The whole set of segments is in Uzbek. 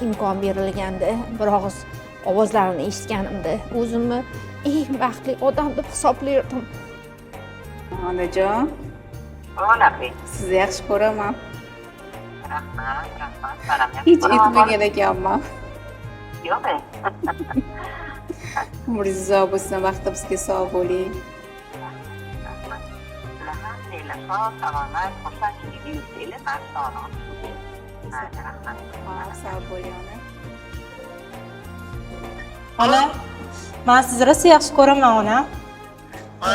imkon berilganda, bir og'iz ovozlarini eshitganimda o'zimni eng baxtli odam deb hisoblardim. Onajon, Onapi. Sizni yaxshi ko'raman. Rahmat, rahmat. Mana Hech aytmagan ekanman. Yo'q. Umringiz uzoq bo'lsin, baxtimizga sog' bo'ling. Rahmat. Sizlar hammanglar sog' salomat, xursandchilikda yursanglar, man sog'lig'im shu. Mayli, rahmat. Hop, sog' bo'ling, ona. Ona, man sizni rosa yaxshi ko'raman, ona. Man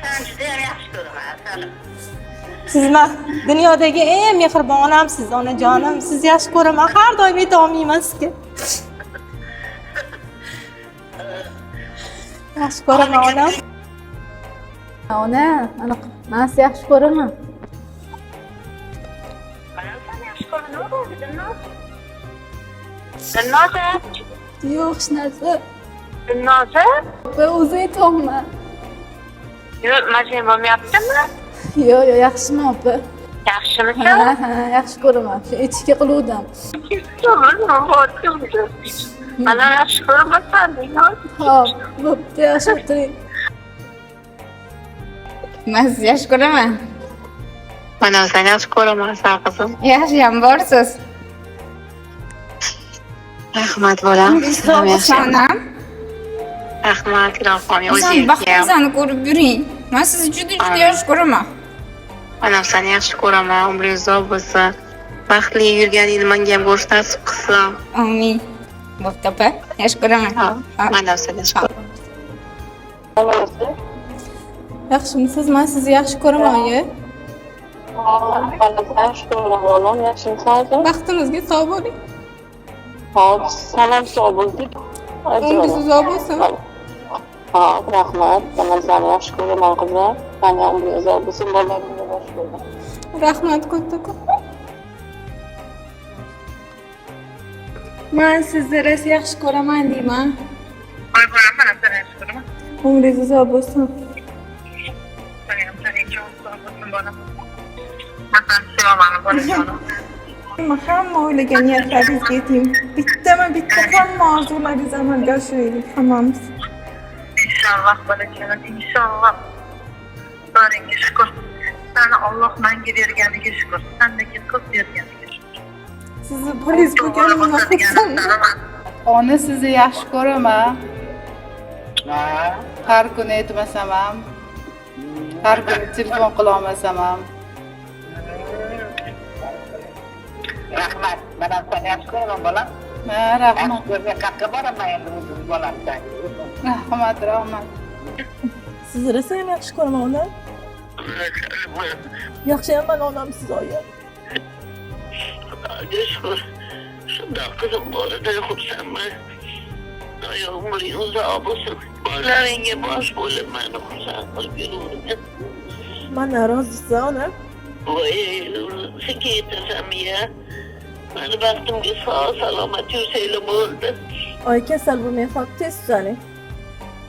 seni judayam yaxshi ko'raman, asalim. Siz man dunyodagi eng mehribon onamsiz, onajonim. Sizni yaxshi ko'raman, har doim ayta olmayman sizga. Yaxshi ko'raman, onam. Ona, man sizni yaxshi ko'raman. Man seni yaxshi ko'raman. Nima bo'ldi, Dilnoz? Dilnoza? Yo'q, hech narsa. Dilnoza? Opa, o'zi aytyapman. Yo'q, mazang bo'lmayaptimi? Yo'q, yo'q, yaxshiman, opa. Yaxshimisan? Ha, ha, yaxshi ko'raman. Shu echki qiluvdim. Nima bo'ldi? Mana yaxshi ko'raman, Dilnoz. Hop, bo'pti, yaxshi o'tiring. Man sizni yaxshi ko'raman. Mana seni yaxshi ko'raman, san qizim. Yaxshiyam borsiz. Rahmat bolam. Sog' bo'lsin, onam. Rahmat, ilohim, O'zing o'zingga ham. baxtingizni ko'rib yuring. Man sizni juda juda yaxshi ko'raman. Onam seni yaxshi ko'raman, umring uzoq bo'lsin. Baxtli yurganingni menga ham ko'rish nasib qilsin. Amin. Bo'pti, opa. Yaxshi ko'raman. Ha, man ham seni yaxshi ko'raman. Yaxshimisiz? Man sizni yaxshi ko'raman, oyi. Yaxshi ko'raman bolam, yaxshimisan? Baxtimizga sog' bo'ling. Hop, salom sog' bo'ldik. Umringiz uzoq bo'lsin. Ha, rahmat. Man seni yaxshi ko'raman qizim. Seni umring uzoq bo'lsin, bolalaringga yaxshi ko'raman. Rahmat kattakon. Man sizni rosa yaxshi ko'raman deyman. Voy bolam, man seni yaxshi ko'raman. Umringiz uzoq bo'lsin. Seni ham seni uzoq bo'lsin bolam. Man seni sevaman bolajonim. Hamma o'ylagan niyatlaringizga yeting. Bittama-bitta hamma orzularingizni amalga oshiraylik hammamiz. Inshaalloh bolajonim, inshaalloh. Boringga shukur. Sani Alloh menga berganiga shukur. Sandagi qiz berganiga shukur. Sizni bolangiz bo'lganimdan xursandman. Ona, sizni yaxshi ko'raman. Har kuni aytmasam ham, har kuni telefon qila olmasam ham. Rahmat. Men ham seni yaxshi ko'raman bolam. Ha, rahmat. Ko'rgan qayerga boraman endi o'zim bolam seni. Rahmat, rahmat. Sizni rosa ham yaxshi ko'raman, onam. Yaxshiyam mani onamsiz, oyi. Xudoga shukur. Shundoq qizim bor edi, xursandman. Xudoyo umring uzoq bo'lsin. Bolalaringga bosh bo'lib meni xursand qilib yuravergin. Mandan rozisiz, onam. Voy, senga yetasanmi ya? Mani baxtimga sog' salomat yursanglar bo'ldi. Oyi, kasal bo'lmang, hop, tez tuzaling.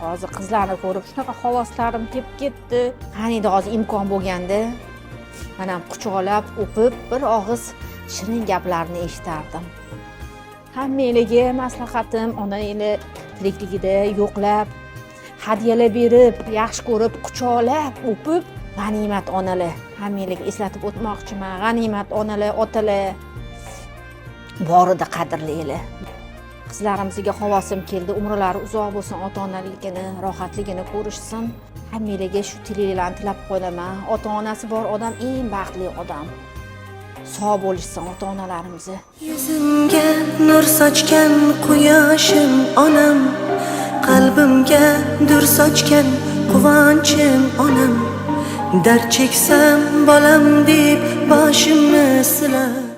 Hozir qizlarni ko'rib shunaqa havoslarim kelib ketdi. Qaniydi hozir imkon bo'lganda man ham quchoqlab, o'pib, bir og'iz shirin gaplarni eshitardim. Hammanglarga maslahatim, onanglar tirikligida yo'qlab, hadyalar berib, yaxshi ko'rib, quchoqlab, o'pib, g'animat onalar. Hammanglarga eslatib o'tmoqchiman. G'animat onalar, otalar borida qadrlanglar. Qizlarimizga havosim keldi, umrlari uzoq bo'lsin, ota-onaligini, rohatligini ko'rishsin. Hammanglarga shu tilaklarni tilab qolaman. Ota-onasi bor odam eng baxtli odam. Sog' bo'lishsin ota-onalarimiz. Yuzimga nur sochgan quyoshim onam, qalbimga dur sochgan quvonchim onam. Dard cheksam bolam deb boshimni silar.